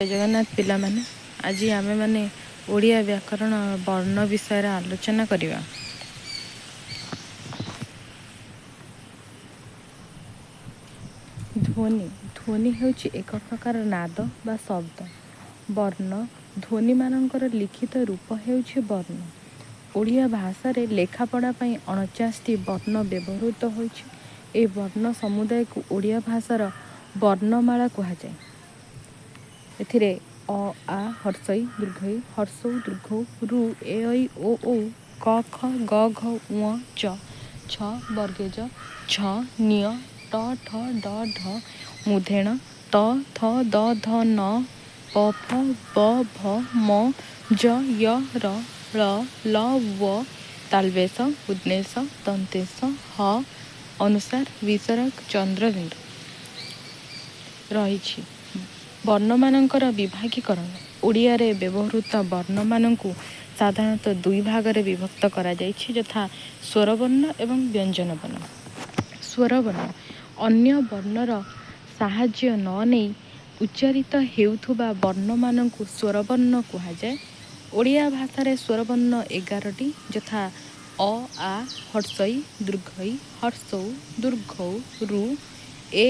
ଜୟ ଜଗନ୍ନାଥ ପିଲାମାନେ, ଆଜି ଆମେମାନେ ଓଡ଼ିଆ ବ୍ୟାକରଣ ବର୍ଣ୍ଣ ବିଷୟରେ ଆଲୋଚନା କରିବା। ଧ୍ୱନି। ଧ୍ୱନି ହେଉଛି ଏକ ପ୍ରକାର ନାଦ ବା ଶବ୍ଦ। ବର୍ଣ୍ଣ ଧ୍ୱନିମାନଙ୍କର ଲିଖିତ ରୂପ ହେଉଛି ବର୍ଣ୍ଣ। ଓଡ଼ିଆ ଭାଷାରେ ଲେଖାପଢ଼ା ପାଇଁ 49ଟି ବର୍ଣ୍ଣ ବ୍ୟବହୃତ ହୋଇଛି। ଏହି ବର୍ଣ୍ଣ ସମୁଦାୟକୁ ଓଡ଼ିଆ ଭାଷାର ବର୍ଣ୍ଣମାଳା କୁହାଯାଏ। ଏଥିରେ ଅ, ଆ, ହର୍ଷଇ, ଦୀର୍ଘଇ, ହର୍ଷଉ, ଦୀର୍ଘଉ, ରୁ, ଏ, ଐ, ଓ, ଔ, କ, ଖ, ଗ, ଘ, ଉଁ, ଚ, ଛ, ବର୍ଗେଜ, ଛ, ନିଅ, ଟ, ଠ, ଡ, ଢ, ମୂଧେଣ, ତ, ଥ, ଦ, ଧ, ନ, ପ, ଫ, ବ, ଭ, ମ, ଜ, ୟ, ର, ଳ, ଲ, ୱ, ତାଲବେଶ, ଉଦ୍ନେଶ, ଦନ୍ତେଶ, ହ, ଅନୁସାର, ବିସର୍ଗ, ଚନ୍ଦ୍ରବିନ୍ଦୁ ରହିଛି। ବର୍ଣ୍ଣମାନଙ୍କର ବିଭାଗୀକରଣ। ଓଡ଼ିଆରେ ବ୍ୟବହୃତ ବର୍ଣ୍ଣମାନଙ୍କୁ ସାଧାରଣତଃ ଦୁଇ ଭାଗରେ ବିଭକ୍ତ କରାଯାଇଛି, ଯଥା ସ୍ୱରବର୍ଣ୍ଣ ଏବଂ ବ୍ୟଞ୍ଜନ ବର୍ଣ୍ଣ। ସ୍ୱରବର୍ଣ୍ଣ: ଅନ୍ୟ ବର୍ଣ୍ଣର ସାହାଯ୍ୟ ନ ନେଇ ଉଚ୍ଚାରିତ ହେଉଥିବା ବର୍ଣ୍ଣମାନଙ୍କୁ ସ୍ୱରବର୍ଣ୍ଣ କୁହାଯାଏ। ଓଡ଼ିଆ ଭାଷାରେ ସ୍ୱରବର୍ଣ୍ଣ 11ଟି, ଯଥା ଅ, ଆ, ହର୍ଷଇ, ଦୀର୍ଘଇ, ହର୍ଷଉ, ଦୀର୍ଘଉ, ରୁ, ଏ,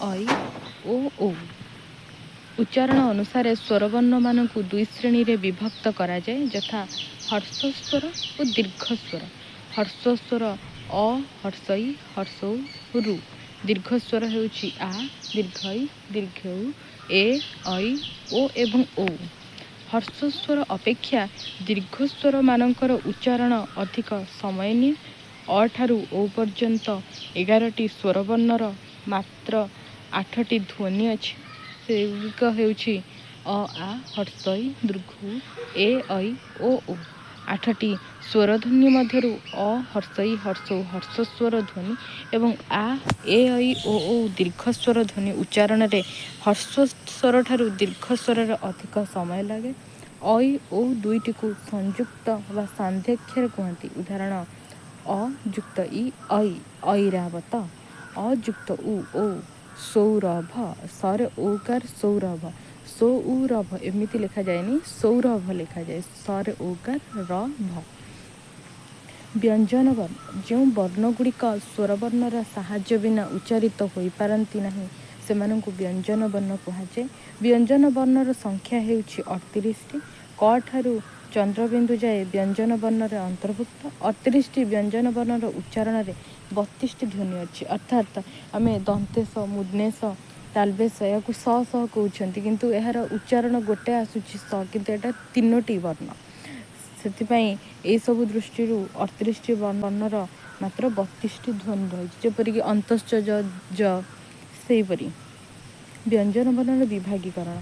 ଐ, ଓ, ଔ। ଉଚ୍ଚାରଣ ଅନୁସାରେ ସ୍ୱରବର୍ଣ୍ଣମାନଙ୍କୁ ଦୁଇ ଶ୍ରେଣୀରେ ବିଭକ୍ତ କରାଯାଏ, ଯଥା ହ୍ରସ୍ୱ ସ୍ୱର ଓ ଦୀର୍ଘ ସ୍ୱର। ହ୍ରସ୍ୱ ସ୍ୱର ଅ, ହର୍ଷଇ, ହର୍ଷଉ, ରୁ। ଦୀର୍ଘ ସ୍ୱର ହେଉଛି ଆ, ଦୀର୍ଘଇ, ଦୀର୍ଘଉ, ଏ, ଐ, ଓ ଏବଂ ଔ। ହ୍ରସ୍ୱ ସ୍ୱର ଅପେକ୍ଷା ଦୀର୍ଘ ସ୍ୱରମାନଙ୍କର ଉଚ୍ଚାରଣ ଅଧିକ ସମୟ ନିଏ। ଅ ଠାରୁ ଔ ପର୍ଯ୍ୟନ୍ତ 11ଟି ସ୍ୱରବର୍ଣ୍ଣର ମାତ୍ର 8ଟି ଧ୍ୱନି ଅଛି। ସେଗୁଡ଼ିକ ହେଉଛି ଅ, ଆ, ହର୍ଷଇ, ଦୀର୍ଘଉ, ଏ, ଐ, ଓ, ଔ। 8ଟି ସ୍ୱରଧ୍ୱନି ମଧ୍ୟରୁ ଅ, ହର୍ଷଇ, ହର୍ଷଉ ହ୍ରସ୍ୱ ସ୍ୱର ଧ୍ୱନି ଏବଂ ଆ, ଏ, ଐ, ଓ, ଔ ଦୀର୍ଘ ସ୍ୱର ଧ୍ୱନି। ଉଚ୍ଚାରଣରେ ହ୍ରସ୍ୱ ସ୍ୱରଠାରୁ ଦୀର୍ଘ ସ୍ୱରରେ ଅଧିକ ସମୟ ଲାଗେ। ଐ ଔ ଦୁଇଟିକୁ ସଂଯୁକ୍ତ ବା ସାନ୍ଧ୍ୟାକ୍ଷର କୁହନ୍ତି। ଉଦାହରଣ: ଅ ଯୁକ୍ତ ଇ ଐ, ଐରାବତ। ଅ ଯୁକ୍ତ ଉ ଔ, ସୌରଭ। ସ ରେ ଔକାର, ସୌରଭ। ସୌ-ଉ-ରଭ ଏମିତି ଲେଖାଯାଏନି, ସୌରଭ ଲେଖାଯାଏ, ସ ରେ ଔକାର, ର, ଭ। ବ୍ୟଞ୍ଜନ ବର୍ଣ୍ଣ: ଯେଉଁ ବର୍ଣ୍ଣଗୁଡ଼ିକ ସ୍ୱରବର୍ଣ୍ଣର ସାହାଯ୍ୟ ବିନା ଉଚ୍ଚାରିତ ହୋଇପାରନ୍ତି ନାହିଁ, ସେମାନଙ୍କୁ ବ୍ୟଞ୍ଜନ ବର୍ଣ୍ଣ କୁହାଯାଏ। ବ୍ୟଞ୍ଜନ ବର୍ଣ୍ଣର ସଂଖ୍ୟା ହେଉଛି 38ଟି। କ ଠାରୁ ଚନ୍ଦ୍ରବିନ୍ଦୁ ଯାଏ ବ୍ୟଞ୍ଜନ ବର୍ଣ୍ଣରେ ଅନ୍ତର୍ଭୁକ୍ତ। 38ଟି ବ୍ୟଞ୍ଜନ ବର୍ଣ୍ଣର ଉଚ୍ଚାରଣରେ 32ଟି ଧ୍ୱନି ଅଛି। ଅର୍ଥାତ୍ ଆମେ ଦନ୍ତେଶ, ମୂର୍ଦ୍ଧନ୍ୟଶ, ତାଲବେଶ ଏହାକୁ ସ ସହ କହୁଛନ୍ତି, କିନ୍ତୁ ଏହାର ଉଚ୍ଚାରଣ ଗୋଟେ ଆସୁଛି ସ, କିନ୍ତୁ ଏଇଟା ତିନୋଟି ବର୍ଣ୍ଣ। ସେଥିପାଇଁ ଏଇସବୁ ଦୃଷ୍ଟିରୁ 38ଟି ବର୍ଣ୍ଣର ମାତ୍ର 32ଟି ଧ୍ୱନି ରହିଛି, ଯେପରିକି ଅନ୍ତଶ୍ଚ ଜ ଜ ସେହିପରି। ବ୍ୟଞ୍ଜନ ବର୍ଣ୍ଣର ବିଭାଗୀକରଣ।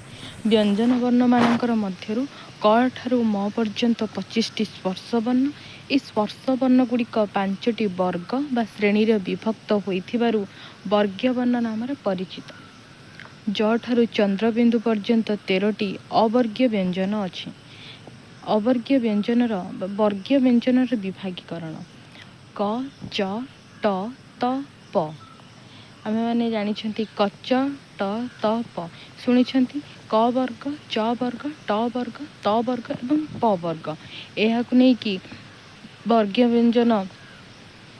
ବ୍ୟଞ୍ଜନ ବର୍ଣ୍ଣମାନଙ୍କର ମଧ୍ୟରୁ କ ଠାରୁ ମ ପର୍ଯ୍ୟନ୍ତ 25ଟି ସ୍ପର୍ଶ ବର୍ଣ୍ଣ। ଏହି ସ୍ପର୍ଶ ବର୍ଣ୍ଣଗୁଡ଼ିକ 5ଟି ବର୍ଗ ବା ଶ୍ରେଣୀରେ ବିଭକ୍ତ ହୋଇଥିବାରୁ ବର୍ଗୀୟ ବର୍ଣ୍ଣ ନାମରେ ପରିଚିତ। ଜ ଠାରୁ ଚନ୍ଦ୍ରବିନ୍ଦୁ ପର୍ଯ୍ୟନ୍ତ 13ଟି ଅବର୍ଗୀୟ ବ୍ୟଞ୍ଜନ ଅଛି। ଅବର୍ଗୀୟ ବ୍ୟଞ୍ଜନର ବର୍ଗୀୟ ବ୍ୟଞ୍ଜନର ବିଭାଗୀକରଣ: କ, ଚ, ଟ, ତ, ପ। ଆମେମାନେ ଜାଣିଛନ୍ତି କ, ଚ, ଟ, ତ, ପ ଶୁଣିଛନ୍ତି। କ ବର୍ଗ, ଚ ବର୍ଗ, ଟ ବର୍ଗ, ତ ବର୍ଗ ଏବଂ ପ ବର୍ଗ, ଏହାକୁ ନେଇକି ବର୍ଗୀୟ ବ୍ୟଞ୍ଜନ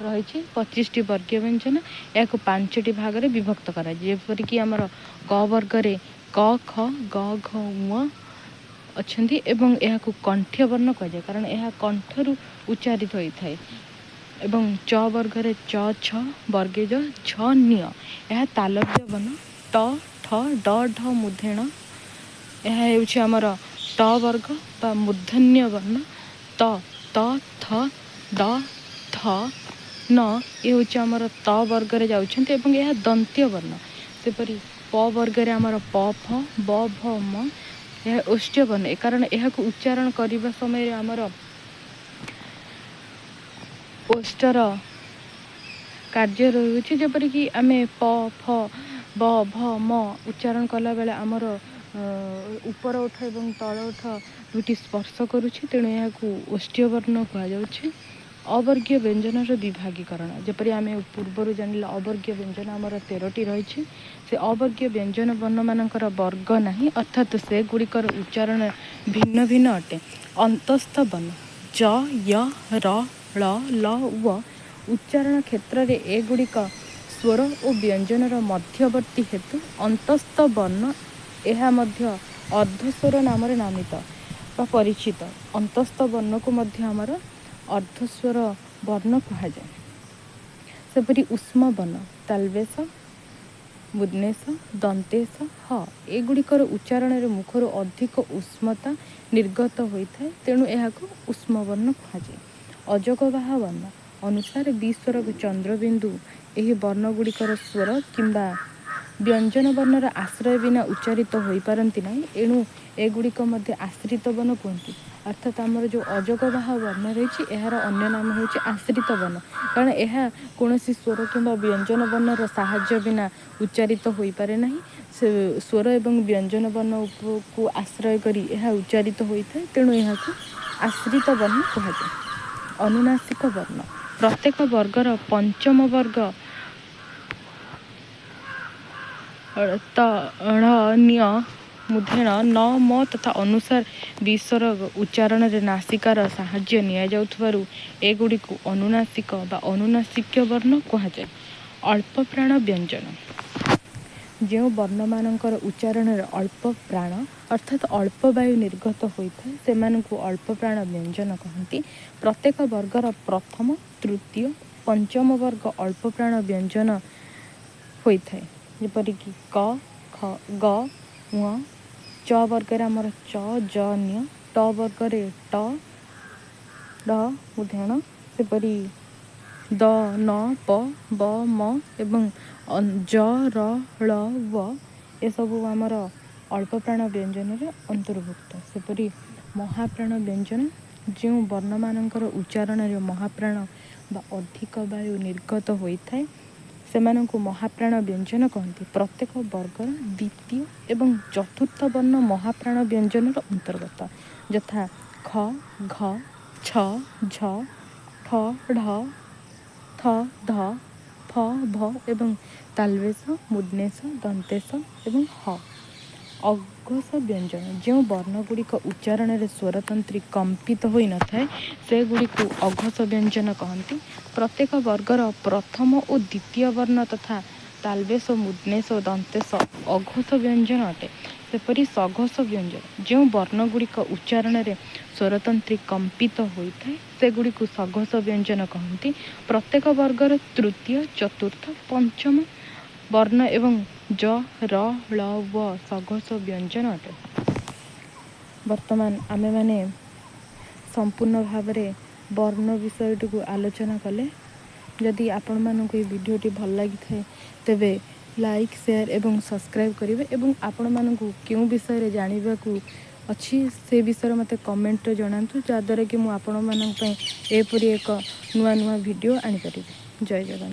ରହିଛି। 25ଟି ବର୍ଗୀୟ ବ୍ୟଞ୍ଜନ, ଏହାକୁ 5ଟି ଭାଗରେ ବିଭକ୍ତ କରାଯାଏ। ଯେପରିକି ଆମର କ ବର୍ଗରେ କ, ଖ, ଗ, ଘ, ଙ ଅଛନ୍ତି ଏବଂ ଏହାକୁ କଣ୍ଠ୍ୟ ବର୍ଣ୍ଣ କୁହାଯାଏ, କାରଣ ଏହା କଣ୍ଠରୁ ଉଚ୍ଚାରିତ ହୋଇଥାଏ। ଏବଂ ଚ ବର୍ଗରେ ଚ, ଛ, ବର୍ଗେଜ, ଝ, ନିଅ, ଏହା ତାଲବ୍ୟ ବର୍ଣ୍ଣ। ଟ, ଠ, ଡ, ଢ, ମୂଧେଣ, ଏହା ହେଉଛି ଆମର ଟ ବର୍ଗ ବା ମୂର୍ଦ୍ଧନ୍ୟ ବର୍ଣ୍ଣ। ତ, ତ, ଥ, ଦ, ଧ, ନ, ଏ ହେଉଛି ଆମର ତ ବର୍ଗରେ ଯାଉଛନ୍ତି ଏବଂ ଏହା ଦନ୍ତ୍ୟ ବର୍ଣ୍ଣ। ସେପରି ପ ବର୍ଗରେ ଆମର ପ, ଫ, ବ, ଭ, ମ, ଏହା ଓଷ୍ଠ୍ୟ ବର୍ଣ୍ଣ, କାରଣ ଏହାକୁ ଉଚ୍ଚାରଣ କରିବା ସମୟରେ ଆମର ଓଷ୍ଠର କାର୍ଯ୍ୟ ରହୁଛି। ଯେପରିକି ଆମେ ପ, ଫ, ବ, ଭ, ମ ଉଚ୍ଚାରଣ କଲାବେଳେ ଆମର ଉପର ଓଠ ଏବଂ ତଳ ଓଠ ଦୁଇଟି ସ୍ପର୍ଶ କରୁଛି, ତେଣୁ ଏହାକୁ ଓଷ୍ଠ୍ୟ ବର୍ଣ୍ଣ କୁହାଯାଉଛି। ଅବର୍ଗୀୟ ବ୍ୟଞ୍ଜନର ବିଭାଗୀକରଣ। ଯେପରି ଆମେ ପୂର୍ବରୁ ଜାଣିଲେ, ଅବର୍ଗୀୟ ବ୍ୟଞ୍ଜନ ଆମର 13ଟି ରହିଛି। ସେ ଅବର୍ଗୀୟ ବ୍ୟଞ୍ଜନ ବର୍ଣ୍ଣମାନଙ୍କର ବର୍ଗ ନାହିଁ, ଅର୍ଥାତ୍ ସେଗୁଡ଼ିକର ଉଚ୍ଚାରଣ ଭିନ୍ନ ଭିନ୍ନ ଅଟେ। ଅନ୍ତସ୍ଥ ବର୍ଣ୍ଣ ଜ, ୟ, ର, ଳ, ଲ, ୱ। ଉଚ୍ଚାରଣ କ୍ଷେତ୍ରରେ ଏଗୁଡ଼ିକ ସ୍ୱର ଓ ବ୍ୟଞ୍ଜନର ମଧ୍ୟବର୍ତ୍ତୀ ହେତୁ ଅନ୍ତସ୍ଥ ବର୍ଣ୍ଣ। ଏହା ମଧ୍ୟ ଅର୍ଦ୍ଧସ୍ୱର ନାମରେ ନାମିତ ବା ପରିଚିତ। ଅନ୍ତସ୍ଥ ବର୍ଣ୍ଣକୁ ମଧ୍ୟ ଆମର ଅର୍ଦ୍ଧସ୍ୱର ବର୍ଣ୍ଣ କୁହାଯାଏ। ସେପରି ଉଷ୍ମ ବର୍ଣ୍ଣ ତାଲବେଶ, ମୁଦ୍ନେଶ, ଦନ୍ତେଶ, ହ। ଏଗୁଡ଼ିକର ଉଚ୍ଚାରଣରେ ମୁଖରୁ ଅଧିକ ଉଷ୍ମତା ନିର୍ଗତ ହୋଇଥାଏ, ତେଣୁ ଏହାକୁ ଉଷ୍ମ ବର୍ଣ୍ଣ କୁହାଯାଏ। ଅଯୋଗବାହ ବର୍ଣ୍ଣ ଅନୁସାରେ ବିସ୍ୱର ଚନ୍ଦ୍ରବିନ୍ଦୁ। ଏହି ବର୍ଣ୍ଣଗୁଡ଼ିକର ସ୍ୱର କିମ୍ବା ବ୍ୟଞ୍ଜନ ବର୍ଣ୍ଣର ଆଶ୍ରୟ ବିନା ଉଚ୍ଚାରିତ ହୋଇପାରନ୍ତି ନାହିଁ, ଏଣୁ ଏଗୁଡ଼ିକ ମଧ୍ୟ ଆଶ୍ରିତ ବର୍ଣ୍ଣ କୁହନ୍ତି। ଅର୍ଥାତ୍ ଆମର ଯେଉଁ ଅଯୋଗବାହ ବର୍ଣ୍ଣ ରହିଛି, ଏହାର ଅନ୍ୟ ନାମ ହେଉଛି ଆଶ୍ରିତ ବର୍ଣ୍ଣ, କାରଣ ଏହା କୌଣସି ସ୍ୱର କିମ୍ବା ବ୍ୟଞ୍ଜନ ବର୍ଣ୍ଣର ସାହାଯ୍ୟ ବିନା ଉଚ୍ଚାରିତ ହୋଇପାରେ ନାହିଁ। ସେ ସ୍ୱର ଏବଂ ବ୍ୟଞ୍ଜନ ବର୍ଣ୍ଣକୁ ଆଶ୍ରୟ କରି ଏହା ଉଚ୍ଚାରିତ ହୋଇଥାଏ, ତେଣୁ ଏହାକୁ ଆଶ୍ରିତ ବର୍ଣ୍ଣ କୁହାଯାଏ। ଅନୁନାସିକ ବର୍ଣ୍ଣ। ପ୍ରତ୍ୟେକ ବର୍ଗର ପଞ୍ଚମ ବର୍ଗ ତ, ଢ, ନ୍ୟ, ମୂର୍ଦ୍ଧନ୍ୟ, ନ, ମ ତଥା ଅନୁସାର ବିସ୍ୱର ଉଚ୍ଚାରଣରେ ନାସିକାର ସାହାଯ୍ୟ ନିଆଯାଉଥିବାରୁ ଏଗୁଡ଼ିକୁ ଅନୁନାସିକ ବା ଅନୁନାସିକ୍ୟ ବର୍ଣ୍ଣ କୁହାଯାଏ। ଅଳ୍ପ ପ୍ରାଣ ବ୍ୟଞ୍ଜନ। ଯେଉଁ ବର୍ଣ୍ଣମାନଙ୍କର ଉଚ୍ଚାରଣରେ ଅଳ୍ପ ପ୍ରାଣ, ଅର୍ଥାତ୍ ଅଳ୍ପ ବାୟୁ ନିର୍ଗତ ହୋଇଥାଏ, ସେମାନଙ୍କୁ ଅଳ୍ପ ପ୍ରାଣ ବ୍ୟଞ୍ଜନ କହନ୍ତି। ପ୍ରତ୍ୟେକ ବର୍ଗର ପ୍ରଥମ, ତୃତୀୟ, ପଞ୍ଚମ ବର୍ଗ ଅଳ୍ପ ପ୍ରାଣ ବ୍ୟଞ୍ଜନ ହୋଇଥାଏ, ଯେପରିକି କ, ଖ, ଗ, ଙ। ଚ ବର୍ଗରେ ଆମର ଚ, ଜ, ନ୍ୟ। ଟ ବର୍ଗରେ ଟ, ଢ, ମୂର୍ଦ୍ଧନ୍ୟ। ସେପରି ଦ, ନ, ପ, ବ, ମ ଏବଂ ଜ, ର, ଳ, ୱ ଏସବୁ ଆମର ଅଳ୍ପ ପ୍ରାଣ ବ୍ୟଞ୍ଜନରେ ଅନ୍ତର୍ଭୁକ୍ତ। ସେପରି ମହାପ୍ରାଣ ବ୍ୟଞ୍ଜନ। ଯେଉଁ ବର୍ଣ୍ଣମାନଙ୍କର ଉଚ୍ଚାରଣରେ ମହାପ୍ରାଣ ବା ଅଧିକ ବାୟୁ ନିର୍ଗତ ହୋଇଥାଏ, ସେମାନଙ୍କୁ ମହାପ୍ରାଣ ବ୍ୟଞ୍ଜନ କହନ୍ତି। ପ୍ରତ୍ୟେକ ବର୍ଗର ଦ୍ୱିତୀୟ ଏବଂ ଚତୁର୍ଥ ବର୍ଣ୍ଣ ମହାପ୍ରାଣ ବ୍ୟଞ୍ଜନର ଅନ୍ତର୍ଗତ, ଯଥା ଖ, ଘ, ଛ, ଝ, ଠ, ଢ, ଥ, ଧ, ଫ, ଭ ଏବଂ ତାଲବେଶ, ମୂର୍ଦ୍ଧନ୍ୟ, ଦନ୍ତେଶ ଏବଂ ହ। ଅଘୋଷ ବ୍ୟଞ୍ଜନ। ଯେଉଁ ବର୍ଣ୍ଣଗୁଡ଼ିକ ଉଚ୍ଚାରଣରେ ସ୍ୱରତନ୍ତ୍ରୀ କମ୍ପିତ ହୋଇନଥାଏ, ସେଗୁଡ଼ିକୁ ଅଘୋଷ ବ୍ୟଞ୍ଜନ କହନ୍ତି। ପ୍ରତ୍ୟେକ ବର୍ଗର ପ୍ରଥମ ଓ ଦ୍ୱିତୀୟ ବର୍ଣ୍ଣ ତଥା ତାଲବେଶ, ମୂର୍ଦ୍ଧନ୍ୟ, ଦନ୍ତେଶ ଅଘୋଷ ବ୍ୟଞ୍ଜନ ଅଟେ। ସେପରି ସଘୋଷ ବ୍ୟଞ୍ଜନ। ଯେଉଁ ବର୍ଣ୍ଣଗୁଡ଼ିକ ଉଚ୍ଚାରଣରେ ସ୍ୱରତନ୍ତ୍ରୀ କମ୍ପିତ ହୋଇଥାଏ, ସେଗୁଡ଼ିକୁ ସଘୋଷ ବ୍ୟଞ୍ଜନ କହନ୍ତି। ପ୍ରତ୍ୟେକ ବର୍ଗର ତୃତୀୟ, ଚତୁର୍ଥ, ପଞ୍ଚମ ବର୍ଣ୍ଣ ଏବଂ ଜ, ର, ଳ, ୱ ସଘୋଷ ବ୍ୟଞ୍ଜନ ଅଟେ। ବର୍ତ୍ତମାନ ଆମେମାନେ ସମ୍ପୂର୍ଣ୍ଣ ଭାବରେ ବର୍ଣ୍ଣ ବିଷୟଟିକୁ ଆଲୋଚନା କଲେ। ଯଦି ଆପଣମାନଙ୍କୁ ଏହି ଭିଡ଼ିଓଟି ଭଲ ଲାଗିଥାଏ, ତେବେ ଲାଇକ୍, ସେୟାର ଏବଂ ସବସ୍କ୍ରାଇବ୍ କରିବେ ଏବଂ ଆପଣମାନଙ୍କୁ କେଉଁ ବିଷୟରେ ଜାଣିବାକୁ ଅଛି, ସେ ବିଷୟରେ ମୋତେ କମେଣ୍ଟରେ ଜଣାନ୍ତୁ, ଯାହାଦ୍ୱାରା କି ମୁଁ ଆପଣମାନଙ୍କ ପାଇଁ ଏପରି ଏକ ନୂଆ ନୂଆ ଭିଡ଼ିଓ ଆଣିପାରିବି। ଜୟ ଜଗନ୍ନାଥ।